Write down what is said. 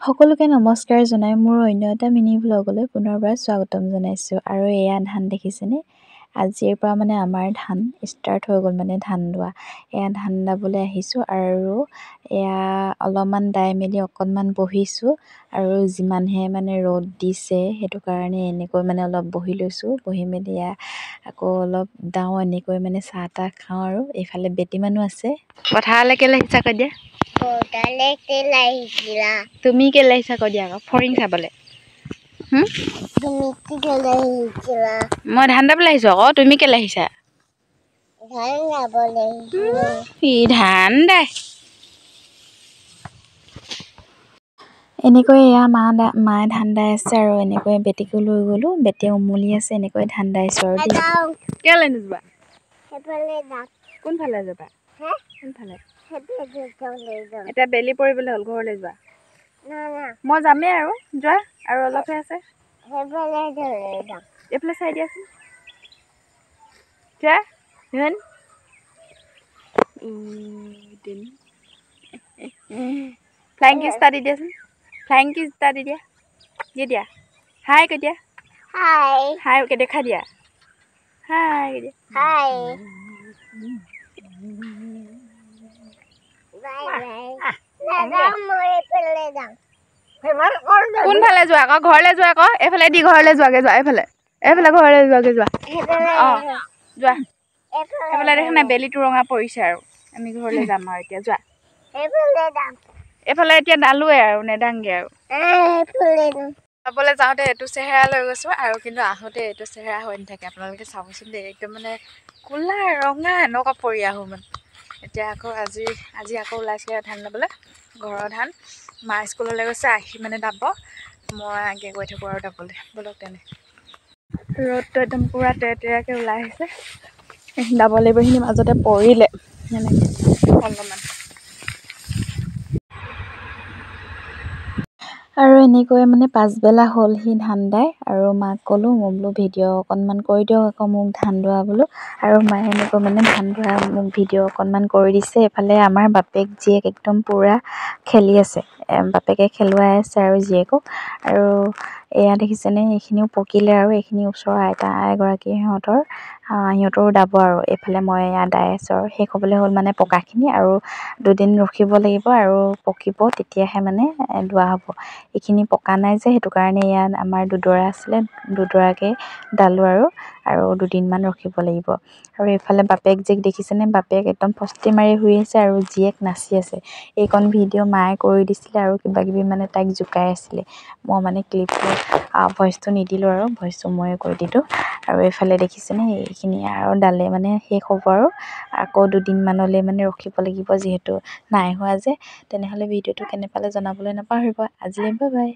সকলোকে নমস্কাৰ জনাই মোৰ অন্য এটা মিনি ব্লগলৈ পুনৰবাৰ স্বাগতম জনাইছোঁ। আৰু এয়া ধান দেখিছেনে? আজিৰ পৰা মানে আমাৰ ধান ষ্টাৰ্ট হৈ গ'ল, মানে ধান দোৱা। এয়া ধান দাবলৈ আহিছোঁ আৰু এয়া অলপমান দাই মেলি অকণমান বহিছোঁ। আৰু যিমানহে মানে ৰ'দ দিছে, সেইটো কাৰণে এনেকৈ মানে অলপ বহি লৈছোঁ। বহি মেলি এয়া আকৌ অলপ দাওঁ, এনেকৈ মানে চাহ তাহ খাওঁ। আৰু এইফালে বেটী মানুহ আছে। পথাৰলৈ কেলৈ আহিছা কৈ দিয়া। তুমি কেলৈ আহিছা কৈ দিয়া আকৌ। ফৰিং চাবলৈ। মই ধান দাবলৈ আহিছোঁ আকৌ। তুমি কেলৈ আহিছা? ধান দাই এনেকৈ এয়া মা দা মায়ে ধান দাই আছে আৰু এনেকৈ বেটীকো লৈ গ'লোঁ। বেটীয়ে উমলি আছে, এনেকৈ ধান দাইছোঁ। আৰু কেলৈ নোযোৱা? কোনফালে যাবা? কোনফালে? এতিয়া বেলি পৰিবলৈ হ'ল, ঘৰলৈ যোৱা। মই যামেই আৰু, যোৱা আৰু অলপহে আছে। এইফালে চাই দিয়াচোন। যোৱা ধুন। ফ্লাইং কিছ এটা দি দিয়াচোন। ফ্লাইং কিছ এটা দি দিয়া, দি দিয়া। হাই কৈ দিয়া। হাই, হাই কে দেখাই দিয়া। হাই কৈ দিয়া। হাই। কোনফালে যোৱা আকৌ? ঘৰলৈ যোৱা আকৌ। এইফালে দি ঘৰলৈ যোৱাগে যোৱা। এইফালে, এইফালে ঘৰলৈ যোৱাগে যোৱা। অঁ, যোৱা। এইফালে দেখা নাই, বেলিটো ৰঙা পৰিছে আৰু আমি ঘৰলৈ যাম আৰু এতিয়া। যোৱা এইফালে। এতিয়া দালোৱে আৰু নেদাংগে আৰু। চাবলৈ যাওঁতে এইটো চেহেৰা লৈ গৈছোঁ আৰু, কিন্তু আহোঁতে এইটো চেহেৰা হৈ নাথাকে। আপোনালোকে চাবচোন দেই, একদম মানে ক'লা ৰঙা এনেকুৱা পৰি আহোঁ মানে। এতিয়া আকৌ আজি আকৌ ওলাইছোঁ ধান ল'বলৈ, ঘৰৰ ধান। মা স্কুললৈ গৈছে, আহি মানে দাব, মই আগে গৈ থাকোঁ আৰু দাবলৈ। ব'লক তেনে। ৰ'দটো একদম পূৰা তেৰ তেৰাকৈ ওলাই আহিছে। দাব লাগিব, এইখিনি মাজতে পৰিলে এনেকৈ অলপমান। আৰু এনেকৈ মানে পাছবেলা হ'ল সি ধান দাই আৰু মাক ক'লোঁ মই বোলো ভিডিঅ' অকণমান কৰি দিয়ক আকৌ মোক ধান দোৱা বোলো। আৰু মায়ে এনেকৈ মানে ধান দোৱা মোক ভিডিঅ' অকণমান কৰি দিছে। এইফালে আমাৰ বাপেক জীয়েক একদম পূৰা খেলি আছে, বাপেকে খেলুৱাই আছে আৰু জীয়েকক। আৰু এয়া দেখিছেনে, এইখিনিও পকিলে আৰু এইখিনি ওচৰৰ আইতা এগৰাকী সিহঁতৰো দাব। আৰু এইফালে মই এয়া দাই আছোঁ আৰু শেষ হ'বলৈ হ'ল মানে পকাখিনি। আৰু দুদিন ৰখিব লাগিব আৰু পকিব, তেতিয়াহে মানে দোৱা হ'ব। এইখিনি পকা নাই যে, সেইটো কাৰণে ইয়াত আমাৰ দুডৰা আছিলে, দুডৰাকে দালোঁ আৰু দুদিনমান ৰখিব লাগিব। আৰু এইফালে বাপেক জীয়েক দেখিছেনে? বাপেক একদম ফষ্টি মাৰি শুই আছে আৰু জীয়েক নাচি আছে। এইকণ ভিডিঅ' মায়ে কৰি দিছিলে আৰু কিবা কিবি মানে তাইক জোকাই আছিলে। মই মানে ক্লিপটো ভইচটো নিদিলোঁ আৰু ভইচটো ময়ে কৰি দিলোঁ। আৰু এইফালে দেখিছেনে, এইখিনি আৰু দালে মানে শেষ হ'ব আৰু আকৌ দুদিনমানলৈ মানে ৰখিব লাগিব, যিহেতু নাই হোৱা যে। তেনেহ'লে ভিডিঅ'টো কেনে পালে জনাবলৈ নাপাহৰিব। আজিলৈ বাই বাই।